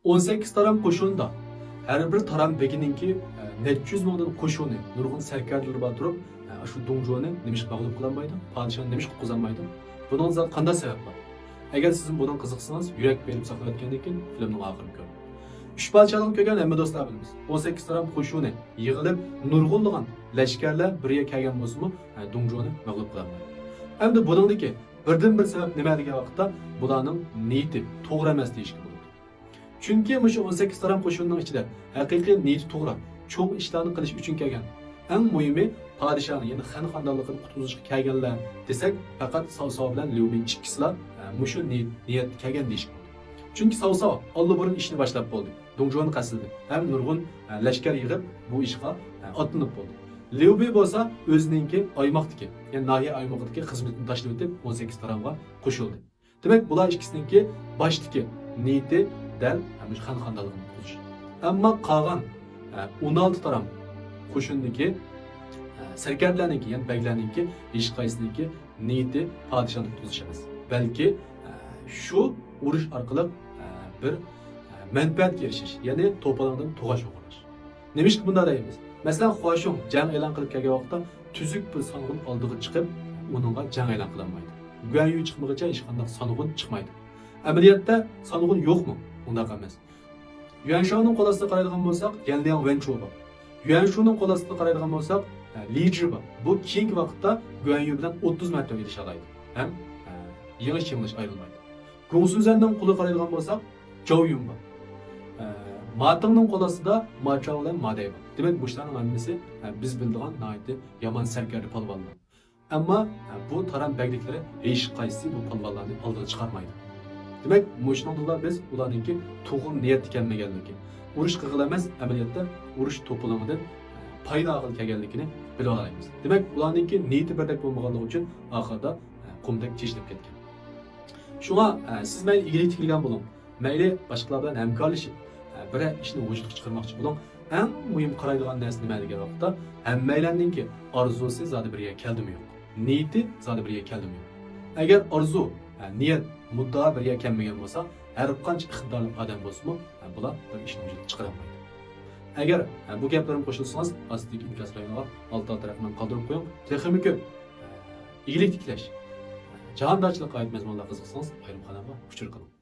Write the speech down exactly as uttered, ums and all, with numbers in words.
ئون سەككىز تارام قوشۇندا ھەر بىر تارام بېگىنىڭكى، ئە، نەچچە يۈز مىڭدىن قوشۇنى، نۇرغۇن سەركەردىلىرى بار تۇرۇپ، ئە، شۇ دۇڭجۇنى نېمىشقا مەغلۇپ قىلالمايدۇ؟ پادىشاھنى نېمىشقا قۇتقۇزالمايدۇ؟ بۇنىڭدا قانداق سەۋەب بار؟ ئەگەر سىزمۇ بۇنىڭغا قىزىقسىڭىز، يۈرەك بېرىپ ساقلاۋەتكەندىن كېيىن فىلىمنىڭ ئاخىرىنى كۆرۈڭ. ئۈچ پادىشاھلىقنى كۆرگەن ھەممە دوستلار بىلىمىز. ئون سەككىز تارام قوشۇنى يىغىلىپ، نۇرغۇنلىغان لەشكەرلەر بىر يەرگە كەلگەن بولسىمۇ، ئە، دۇڭجۇنى مەغلۇپ قىلالمايدۇ. ئەمدى بۇنىڭدىكى بىردىنبىر سەۋەب نېمە دېگەن ۋاقىتتا، بۇلارنىڭ نىيىتى توغرا ئەمەس دېيىشكە بولىدۇ. چۈنكى مۇشۇ ئون سەككىز تارام قوشۇننىڭ ئىچىدە ھەقىقىي نىيىتى توغرا، چوڭ ئىشلارنى قىلىش ئۈچۈن كەلگەن، ئەڭ مۇھىمى پادىشاھنى، يەنى خەن خانلىقىنى قۇتقۇزۇشقا كەلگەنلەر دېسەك، پەقەت ساۋساۋ بىلەن ليۇبى ئىككىسىلا، ئە، مۇشۇ نىيەت، نىيەتتە كەلگەن دېيىشكە بولىدۇ. چۈنكى ساۋساۋ ئاللىبۇرۇن ئىشنى باشلاپ بولدى. دۇڭجۇنى قەستلىدى ھەم نۇرغۇن، ئە، لەشكەر يىغىپ، بۇ ئىشقا، ئە، ئاتلىنىپ بولدى. ليۇبى بولسا ئۆزىنىڭكى ئايماقتىكى، يەنى ناھىيە ئايمىقىدىكى خىزمىتىنى تاشلىۋېتىپ، ئون سەككىز تارامغا قوشۇلدى. دېمەك، بۇلار ئىككىسىنىڭكى باشتىكى نىيىتى دەل مۇشۇ خەن خانلىقىنى قۇتقۇزۇش. ئەمما قالغان، ئە، ئون ئالتە تارام قوشۇندىكى، ئە، سەركەردىلەرنىڭكى، يەنى بەگلەرنىڭكى ھېچقايسىنىڭكى نىيىتى پادىشاھنى قۇتقۇزۇش ئەمەس، بەلكى، ئە، شۇ ئۇرۇش ئارقىلىق، ئە، بىر، ئە، مەنپەئەتكە ئېرىشىش، يەنى توپىلاڭدىن توغاچ ئوغرىلاش. نېمىشقا بۇنداق دەيمىز؟ مەسىلەن، خۇاشۇڭ جەڭ ئېلان قىلىپ كەلگەن ۋاقىتتا تۈزۈك بىر سانغۇن ئالدىغا چىقىپ، ئۇنىڭغا جەڭ ئېلان قىلالمايدۇ. گۇەنيۈ چىقمىغىچە ھېچقانداق سانغۇن چىقمايدۇ. ئەمەلىيەتتە سانغۇن يوقمۇ؟ ئۇنداق ئەمەس. يۈەنشاۋنىڭ قول ئاستىدا قارايدىغان بولساق، يەنلياڭ ۋەنچۇ بار. يۈەنشۇنىڭ قول ئاستىدا قارايدىغان بولساق، لى جى بار. بۇ كېيىنكى ۋاقىتتا گۇەنيۈ بىلەن ئوتتۇز مەرتىۋە ئېلىشالايدۇ ھەم يېڭىش-چېڭىلىش ئايرىلمايدۇ. گۇڭسۈنزەننىڭ قولىغا قارايدىغان بولساق، جاۋ يۈن بار. ئە، ماتىڭنىڭ قول ئاستىدا ماچاۋ بىلەن مادەي بار. دېمەك، مۇشۇلارنىڭ ھەممىسى، ئە، بىز بىلىدىغان ناھايىتى يامان سەركەردە پالۋانلار. ئەمما، ئە، بۇ تارام بەگلىكلىرى ھېچقايسىسى بۇ پالۋانلارنى ئالدىغا چىقارمايدۇ. دېمەك، مۇشۇنىڭدىنلا بىز ئۇلارنىڭكى توغرا نىيەتتە كەلمىگەنلىكى، ئۇرۇش قىلغىلى ئەمەس، ئەمەلىيەتتە ئۇرۇش توپىلىڭىدىن، ئە، پايدا ئالغىلى كەلگەنلىكىنى بىلىۋالالايمىز. دېمەك، ئۇلارنىڭكى نىيىتى بىردەك بولمىغانلىقى ئۈچۈن ئاخىرىدا، ئە، قۇمدەك چېچىلىپ كەتكەن. شۇڭا، ئە، سىز مەيلى ئىگىلىك تىكلىگەن بولۇڭ، مەيلى باشقىلار بىلەن ھەمكارلىشىپ، ئە، بىرەر ئىشنى ۋۇجۇدقا چىقارماقچى بولۇڭ. ئەڭ مۇھىم قارايدىغان نەرسە نېمە دېگەن ۋاقىتتا، ھەممەيلەننىڭكى ئارزۇسى زادى بىر يەرگە كەلدىمۇ يوق، نىيىتى زادى بىر يەرگە كەلدىمۇ يوق. ئەگەر ئارزۇ، ئە، نىيەت، مۇددىئا بىر يەرگە كەلمىگەن بولسا، ھەر قانچە ئىقتىدارلىق ئادەم بولسىمۇ، ئە، بۇلار بىر ئىشنى ۋۇجۇدقا چىقىرالمايدۇ. ئەگەر، ئە، بۇ گەپلىرىمنى قوشۇلسىڭىز، ئاستىدىكى ئىنكاس رايونىغا ئالتە ئالتە رەقىمىنى قالدۇرۇپ قويۇڭ. تېخىمۇ كۆپ، ئە، ئىگىلىك تىكلەش، جاھاندارچىلىققا ئائىت مەزمۇنلارغا قىزىقسىڭىز، ئايرىم قانالغا ئۇچۇر قىلىڭ.